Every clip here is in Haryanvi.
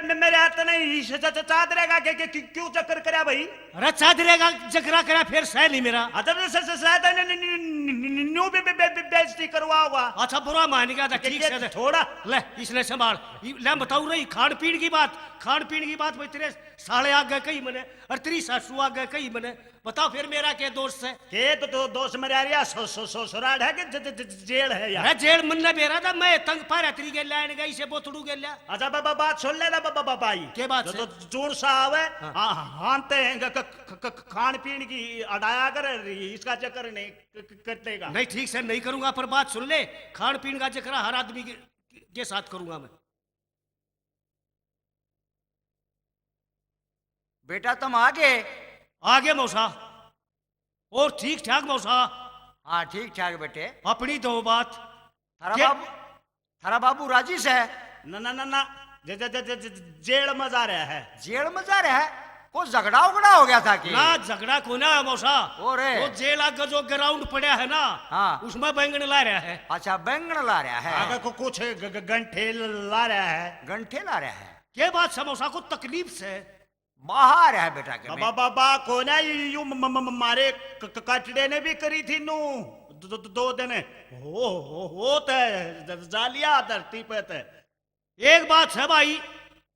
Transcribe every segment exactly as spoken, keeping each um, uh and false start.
मे-, मेरे हाथ नहीं, इस च-, च-, चादरे का के, के, के, क्यों चक्कर करया भाई? अरे चादरे का जकरा करा, फिर सह नहीं मेरा। अच्छा, तो स-, स-, सह तो न्यू बे-, बे-, बे-, बे-, बेइज्जती करवा हुआ। अच्छा, बुरा मान गया था, के, ठीक के, से। थोड़ा। ले, इसने संभाल। ई, ले, बताऊं रही, खान पीन की बात, खान पीन की बात भाई, तेरे साले आगे कही मने, और तेरी सासू आगे कही मने। बता फिर मेरा के दोष से? के तो, तो दोष मेरा यार, सो, सो, सो, ससुराल है कि ज-, ज-, ज-, जेल है यार? अरे जेल मन्ने बेरा था, मैं तंग पा रहा तेरी गेल्या, आने गई से बोतड़ू गेल्या। अच्छा बाबा, बात सुन ले ना बाबा, बाबा भाई। के बात तो, से? तो जोर सा आवे, हाँ। हाँ, हाँ, हानते हैं, क-, क-, क-, क-, खान पीन की अडाया कर, इसका चक्कर नहीं क-, क-, कटेगा। नहीं, ठीक से नहीं करूंगा, पर बात सुन ले, खान पीन का जिक्र हर आदमी के, के साथ करूंगा मैं। बेटा, तुम आ गए? आ गए मौसा। और ठीक ठाक मौसा? हाँ, ठीक ठाक बेटे। अपनी दो बात। थारा के- बाबू, थारा बाबू राजी से? ना, ना, ना, ना, जे-, जे-, जे-, जे-, जे-, जेल में जा रहा है। जेल में जा रहा है? कोई झगड़ा उगड़ा हो गया था कि? ना, झगड़ा कोना है मौसा। और? वो जेल आगे जो ग्राउंड पड़ा है ना, हाँ। उसमें बैंगन ला रहा है। अच्छा, बैंगन ला रहा है। आगे को कुछ ग-, ग-, गंठे ला रहा है। गंठे ला रहा है। के बात से मौसा, को तकलीफ से? बाहर है बेटा के बा-, में। बा-, बा-, बा, कोना यू म-, म-, म-, मारे क-, क-, कटड़े ने भी करी थी नू। दो, दो, दो दिन हो, हो, हो ते ज-, जा लिया धरती पे ते। एक बात है भाई,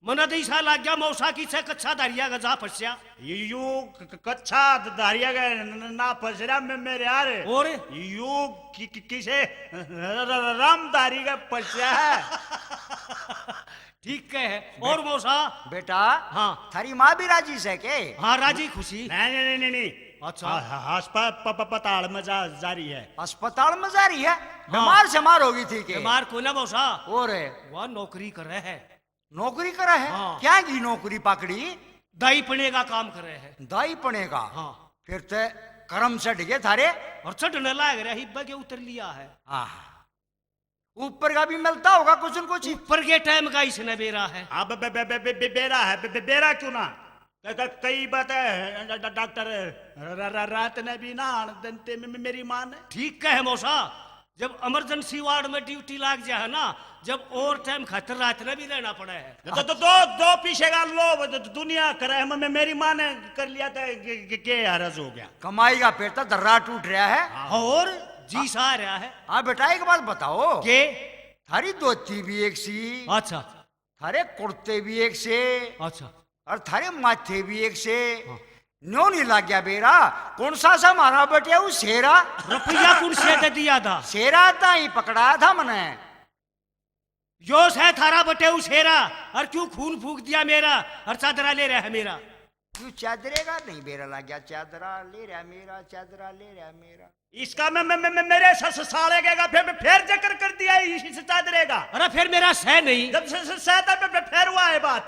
मने तो ऐसा लग गया मौसा की से कच्छा धारिया का जा फंसया। यू, यू क-, क-, कच्छा धारिया का न-, न-, ना फंस रहा मे-, मेरे यार। और? यू कि-, कि-, किसे र-, र-, र-, रामधारी का फंसया है। ठीक कहे। और मौसा? बेटा, हाँ। थारी माँ भी राजी से के? हाँ, राजी खुशी। नहीं, नहीं, नहीं, नहीं, नहीं। अच्छा। हाँ, हाँ, हाँ, अस्प-, प-, प-, पताल में जा, जा रही है। अस्पताल में जा रही है? हाँ। बीमार समार होगी थी के? बीमार कोना मौसा। और? वह नौकरी करे है। नौकरी करे है? हाँ। क्या की नौकरी पकड़ी? दाई पने का काम करे है। दाई पने का? हाँ। फिर ते कर्म चढ़ गए थारे। और चढ़ने लाग रहा, हिब्बा के उतर लिया है। आह। ऊपर का भी मिलता होगा कुछ न कुछ। ऊपर के टाइम का इसने बेरा है। अब बे-, बे-, बे-, बे-, बे-, बेरा है, बे-, बे-, बेरा क्यों ना? क-, क-, कई बात है, ड-, ड-, डॉक्टर र-, र-, र-, रात ने भी ना आन देते मे-, मे-, मेरी माँ ने। ठीक कहे मौसा, जब इमरजेंसी वार्ड में ड्यूटी लाग जा है ना, जब ओवर टाइम खातर रात ने भी रहना पड़ा है। तो, तो, तो दो, दो पीछे का लो, द-, द-, दुनिया करे, मे-, मे-, मेरी माँ ने कर लिया था, के, के, के हरज हो गया? कमाई का पेट तो दर्रा टूट रहा है। हाँ। और जी सा रहा है। हाँ बेटा, एक बात बताओ। के? थारी धोती भी एक सी। अच्छा। थारे कुर्ते भी एक से। अच्छा। और थारे माथे भी एक से। हाँ। न्यू नहीं लाग गया बेरा? कौन सा सा मारा बटिया शेरा? रुपया कौन से दे दिया था? शेरा ता ही पकड़ा था मने। यो से थारा बटेऊ शेरा, और क्यों खून फूक दिया मेरा, और चादरा ले रहा है मेरा। क्यों चादरे का नहीं बेरा लग गया? चादरा ले रहा मेरा, चादरा ले रहा मेरा। इसका मैं, मैं, मैं, मैं मेरे स-, स-, साले के का फिर, फिर जिक्र कर दिया इस, इस चादरे का। अरे फिर मेरा सह नहीं। जब से, से, सह तब फिर, फिर हुआ है बात।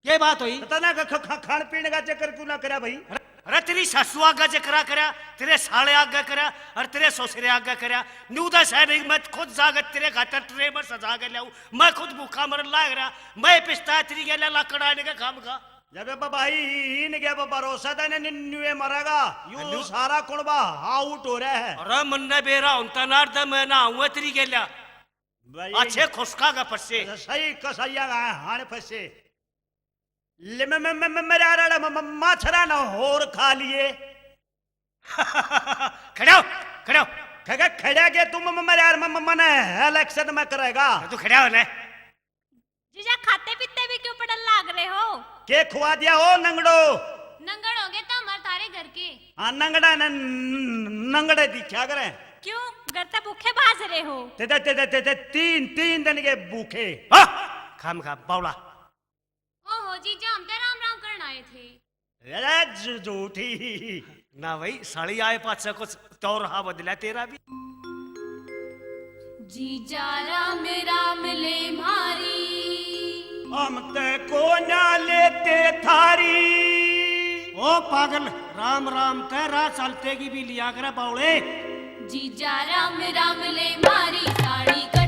के बात हुई? पता ना ख-, ख-, ख-, खान पीन का जिक्र क्यों ना करा भाई? अरे, अरे तेरी सासू आगे जिक्रा करया, तेरे साले आगे करया, और तेरे ससुरे आगे करया। न्यू तो सह नहीं, मैं खुद जाकर तेरे खातर ट्रे में सजा के लाऊं। मैं खुद भूखा मरन लाग रहा, मैं पिस्ता तेरी गेल्या लाकड़ आने का काम का। जब बाबा ही, ही, ही नहीं गया, बाबा भरोसा था ने न्यूए मरेगा। यू न्यू- सारा कुणबा आउट हो रहा है। अरे मन्ने बेरा होता नार दे, मैं ना आऊंगा तेरी गेल्या। भाई, अच्छे खुशका का फंसे। सही कसैया का है, हाण फंसे। ले मैं, मैं, मैं, मैं, मेरा आड़ा म-, म-, माछरा ना होर खा लिए। खड़ा हो, खड़ा हो। खड़ा, खड़ा के तू म-, म-, मेरे यार म-, म-, मने इलेक्शन में करेगा। तू खड़ा हो ले। जीजा, खाते पीते भी क्यों पड़न लाग रहे हो? के खुआ दिया हो नंगड़ो? नंगड़ हो गए तो हमारे थारे घर के। हाँ, नंगड़ा न-, नंगड़े दिखा करे। क्यों, घर ते भूखे भाज रहे हो? ते, ते, ते, ते, ते, ते तीन, तीन दिन के भूखे। हाँ, खाम खा, बावला। ओहो जीजा, हम तो राम राम करन आए थे। अरे झू-, झूठी। ना भाई, साली आए पाछे कुछ तो रहा बदला तेरा भी। जीजा राम राम ले म्हारी। हम ते कोन्या लेते थारी। ओ पागल, राम राम ते राह चलते की भी लिया करे बावले। जीजा राम राम ले म्हारी, साड़ी